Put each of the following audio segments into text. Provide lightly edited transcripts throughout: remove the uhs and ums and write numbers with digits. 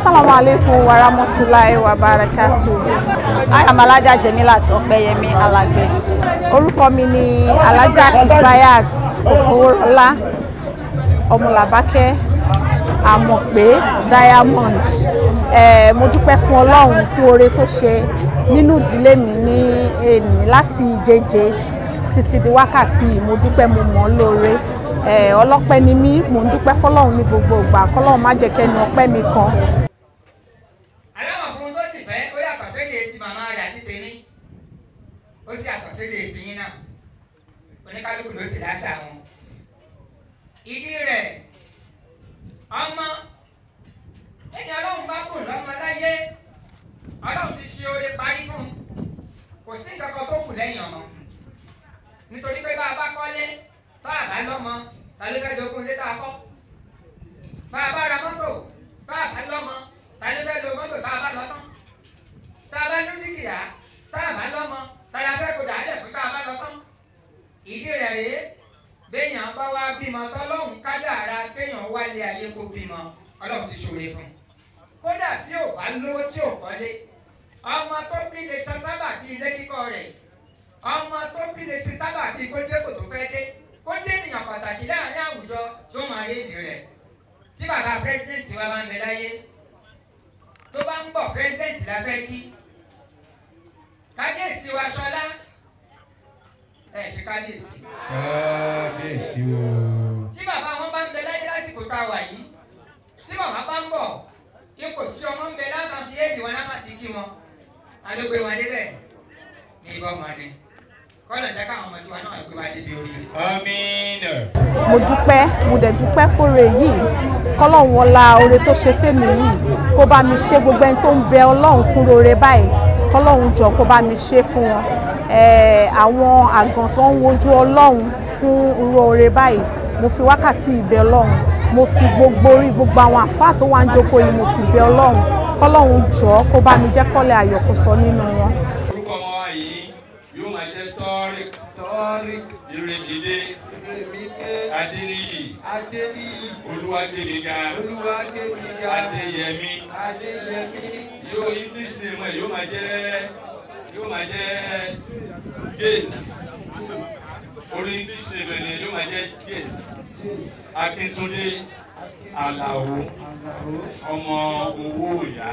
Assalamu alaikum wa rahmatulahi wa barakatuh. I am Alhaja Jemilat Opeyemi Alagbe. Orúkọ mi ni Alhaja Kifayat Ofoworola Ọmọlàbákẹ́ Àmọ̀pé Diamond. Mo dúpẹ́ fún Ọlọ́run fún oore tó ṣe nínú ìdílé mi ní èní láti jẹjẹ títí di wákàtí. Mo dúpẹ́, mo mọ̀ ọ́ lóore. Ọlọ́pẹ́ ni mí, mò ń dúpẹ́ fọ́lọ́run ní gbogbo ìgbà, kọ́lọ́run má jẹ́ kẹ́nu ọpẹ́ mi kan. Aláwọ̀ fún tó sì fẹ́ ó yàtọ̀ sédè ti màmá rẹ̀ àti tèmi, ó sì yàtọ̀ sédè ti yín náà. Oníkálukú ló sì láṣà wọn. Ìdí rẹ̀ ọmọ ẹni Ọlọ́run bá bùn lọ́mọ láyé, Ọlọ́run ti ṣe oore parí fún un, kò sí nǹkan kan tó kù lẹ́yìn ọmọ. Nítorí pé bá a bá kọ́lé, bá a bá lọ́mọ, ta ló fẹ́ jogún ilé tá a kọ́? Bá a bá ra mọ́tò, bá a bá lọ́mọ, ta ló fẹ́ lo mọ́tò tá a bá lọ tán? Tá a bá ní dúkìá, tá a bá lọ́mọ, ta la fẹ́ kó dàálẹ̀ fún tá a bá lọ tán? Ìdí rẹ̀ rèé, béèyàn bá wá bímọ tọ́lọ́hún kádàrá kéèyàn wálé ayé kó bímọ, Ọlọ́run ti ṣòro fún un. Kódà bí ò bá lówó tí ò kọ́lé, ọmọ tó bí lè ṣe sábà bí ilé kíkọ́ rẹ̀, ọmọ tó bí lè ṣe sábà bí kó dé kò tó fẹ́ dé, kó dé ènìyàn pàtàkì láàrin àwùjọ tí ó máa yé ìdí rẹ̀. Tí bàbá pírẹsidẹ̀ntì wa bá ń bẹ láyé, tó bá ń bọ̀ pírẹsidẹ̀ntì la fẹ́ kí. Kábíyèsí wa Ṣọlá, ẹ ṣe kábíyèsí. Kábíyèsí o. Tí bàbá wọn bá ń bẹ láyé lásìkò tá a wà yìí, tí bàbá bá ń bọ̀, ipò tí ọmọ ń bẹ láti fi éèdì wọn láti kí wọn, ta ló gbé wọn débẹ̀? Ní ibà ọmọ ni. Kọ́lọ̀ jẹ́ káwọn ọmọ tiwa náà gbé wa débi oríire. Àmín. Mo dúpẹ́, mo dẹ̀ dúpẹ́ fóore yìí, kọ́lọ́run wọlá oore tó ṣe fẹ́mi yìí kó bá mi ṣe gbogbo ẹni tó ń bẹ Ọlọ́run fún oore báyìí, kọ́lọ́run jọ kó bá mi ṣe fún wọn. Àwọn àgàn tó ń wojú Ọlọ́run fún irú oore báyìí, mo fi wákàtí ìbẹ Ọlọ́run, mo fi gbogbo orí gbogbo àwọn àfáà tó wà ń jókòó yìí, mo fi bẹ Ọlọ́run, kọ́lọ́run jọ kó bá mi jẹ́ kọ́lẹ̀ ayọ̀ kó sọ nínú wọn. Orúkọ ọmọ wa yìí yóò máa jẹ́ Tọ́rík Tọ́rík Ìrèmídé Ìrèmídé Adéníyì Adéníyì Olúwagbémiga Olúwagbémiga Adéyẹmí. Adéyẹmí. Yóò English name ẹ̀ yóò máa jẹ́ James. Orí English name ẹ̀ yóò máa jẹ́ James Akíntúndé Àlàó ọmọ owó ìyá.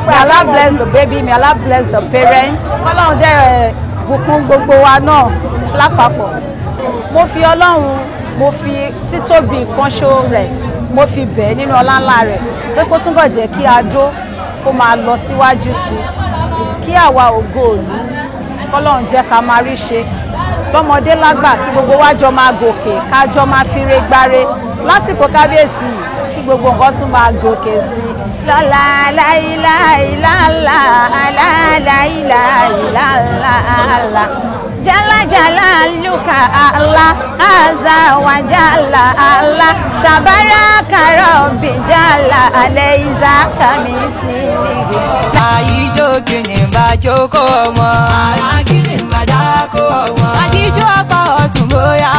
May Allah bless the baby, may Allah bless the parents. Ọlọ́run dẹ̀ bùkún gbogbo wa náà lápapọ̀. Mo fi Ọlọ́run, mo fi títóbi ìkànṣó rẹ̀, mo fi bẹ̀ ẹ́ nínú ọlá ńlá rẹ̀ pé kó túbọ̀ jẹ́ kí adó kó máa lọ síwájú sí i, kí àwa ògo òlú kọ́lọ́run jẹ́ ká máa rí ṣe lọ́mọdé lágbà, kí gbogbo wa jọ máa gòkè, ká jọ máa fire gbáre lásìkò kábíyèsí, kí gbogbo nǹkan tún máa gòkè sí i. Lọ́la láìláìláìlá láìláìláìlá jálajàlá lùkà àlá àzà wà jálá àlá tàbáràkà rọ̀bì jálá àlẹ́ ìzá kàmí sí i. Àyíjó kìíní bá jókòó ọmọ. Àrà kìíní bá dákó ọmọ. Àjíjó apá ọ̀tún bóyá